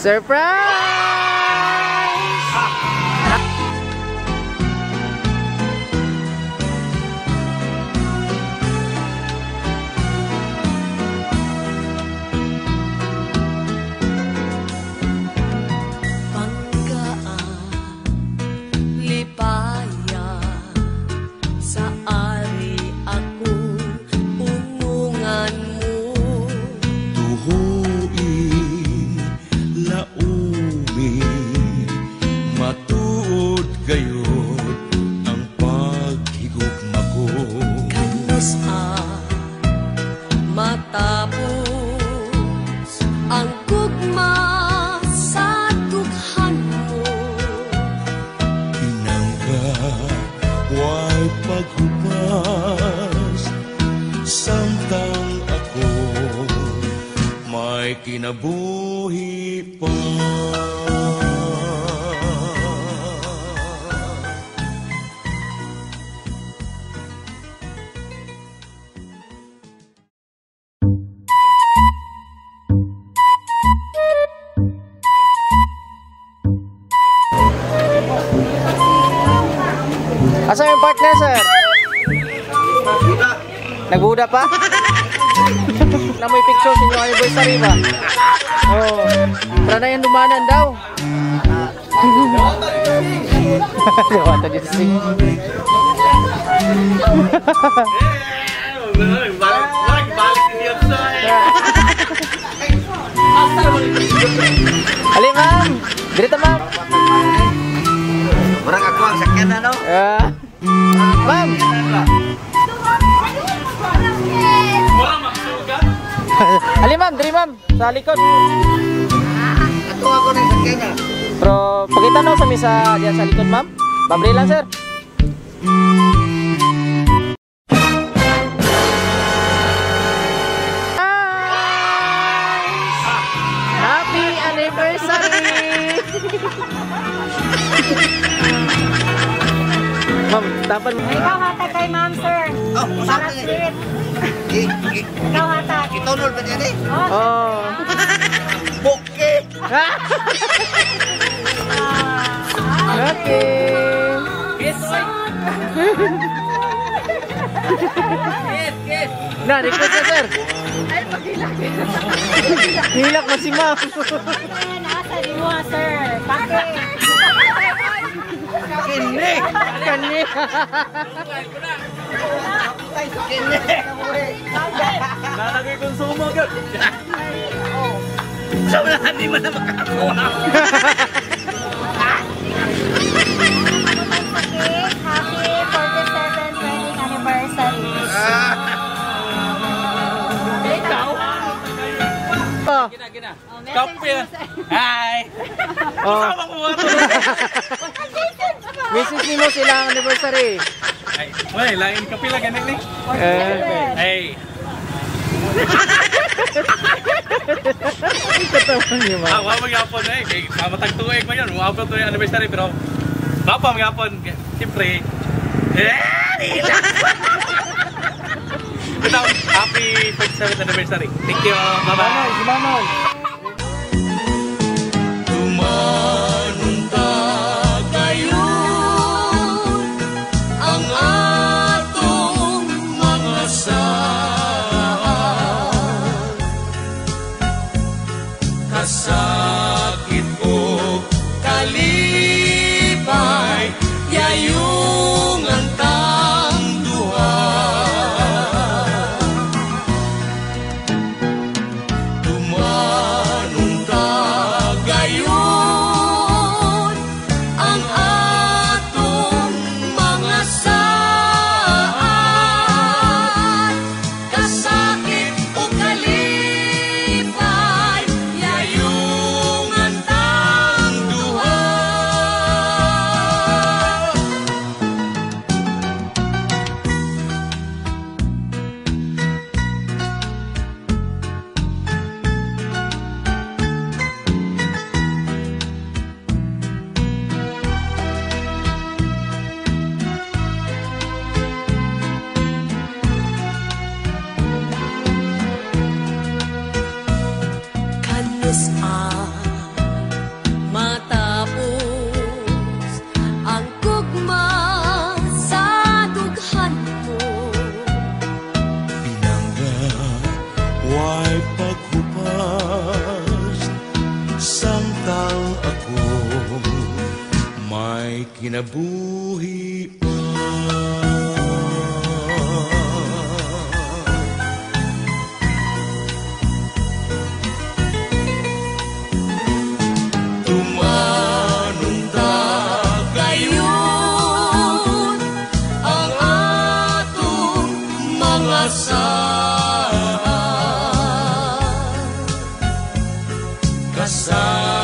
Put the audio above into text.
Surprise! Matapos ang gugma sa dughan mo, Inangka way paghupas, samtang ako may kinabuhi pa. Asa yung partner, sir? Nagbuda pa? Na may picture sa inyo anniversary ba? Oh, tara na yung dumanan daw. Diwata dito si. Ali, ma'am. Dirita, ma'am. Murag ako ang sakyan na, no? Ma'am! Ali, ma'am, diri ma'am, sa likod. Ato ako ng sakyan na. Pero pakita no sa misa diyan sa likod, ma'am. Pabri lang, sir. Happy anniversary! Ma'am, tapan mo. Ikaw hatag kay ma'am, sir. Oh, para sweet. Ikaw hatag. Itunol ba niya ni? Oh. Buke! Okay. Kiss, kiss! Na, request na, sir. Ay, paghilak. Hilak mo si ma'am. Nasa di mo, sir. Bakit? Kini! Kani! Kini! Lalagay konsumo ka! Sa wala, hindi mo na makakuha! Happy 47th wedding anniversary. Ikaw? Oh. Gina, gina. Kape. Hi! Oh. Kasama ko ito. Mrs. Nimo sila ang anniversary. Ay, wala, lain kape lang ganin ni. Eh. Hey. Katawan niyo, ma'am. Ah, wa magyapon eh. Kay pamatag tuig man yun. Wa pa to yung anniversary pero bapa magyapon. Siyempre. Eh, ito, happy 47th anniversary. Thank you. Bye-bye. Si Manoy. Tumanong ta kayon ang atong mga saan. Kasakit o kalipay, yayungan tang duha. Tumanong Magkinabuhi pa. Tumanon ta gayon ang atong mga sala. Kasaysayan.